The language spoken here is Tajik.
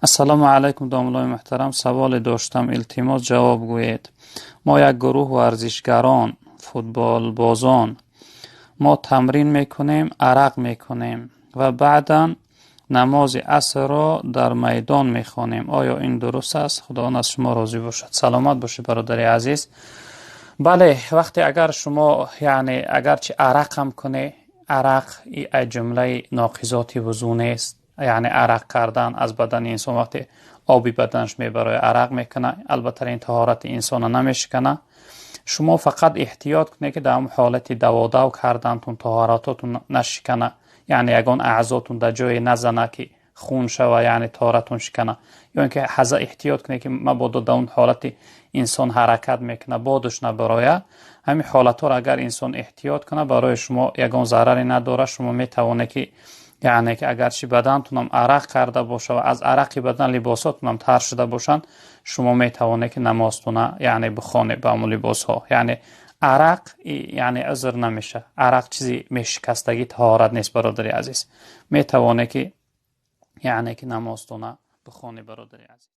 Ассалому алайкум, домуллои муҳтарам, саволе доштам, илтимос, ҷавоб гӯед. Мо як гурӯҳ варзишгарон, футболбозон, мо тамрин мекунем, арақ мекунем ва баъдан намози асрро дар майдон мехонем. Оё ин дуруст аст? Худованд аз шумо розӣ бошад. Саломат бошед, бародари азиз. Бале, вақте агар шумо, яъне агарчи арақ ҳам кунед, арақ аз ҷумлаи ноқизоти вузӯ нест. Яъне арақ кардан аз бадани инсон, вақте оби баданаш мебарояд, арақ мекунад, албатта ин таҳорати инсона намешиканад. Шумо фақат эҳтиёт кунед, ки дар ҳамон ҳолати даводав кардантун таҳоратотун нашикана, яъне ягон аъзотун дар ҷое назана, ки хун шава, яъне таҳоратун шикана, ё ин ки ҳаза эҳтиёт кунед, ки мабодо дар он ҳолати инсон ҳаракат мекунад, бодуш набарояд. Ҳамин ҳолатҳоро агар инсон эҳтиёт кунад, барои шумо ягон зараре надорад. Шумо метавонед, ки яъне ки агарчи бадантунам арақ карда боша ва аз арақи бадан либосотунам тар шуда бошанд, шумо метавонед, ки намозтуна, яъне, бихонед ба ҳамон либосҳо. Яъне арақ, яъне, узр намеша, арақ чизи мешикастагӣ таҳорат нест, бародари азиз. Метавонед, ки яъне ки намозтуна бихонед, бародари азиз.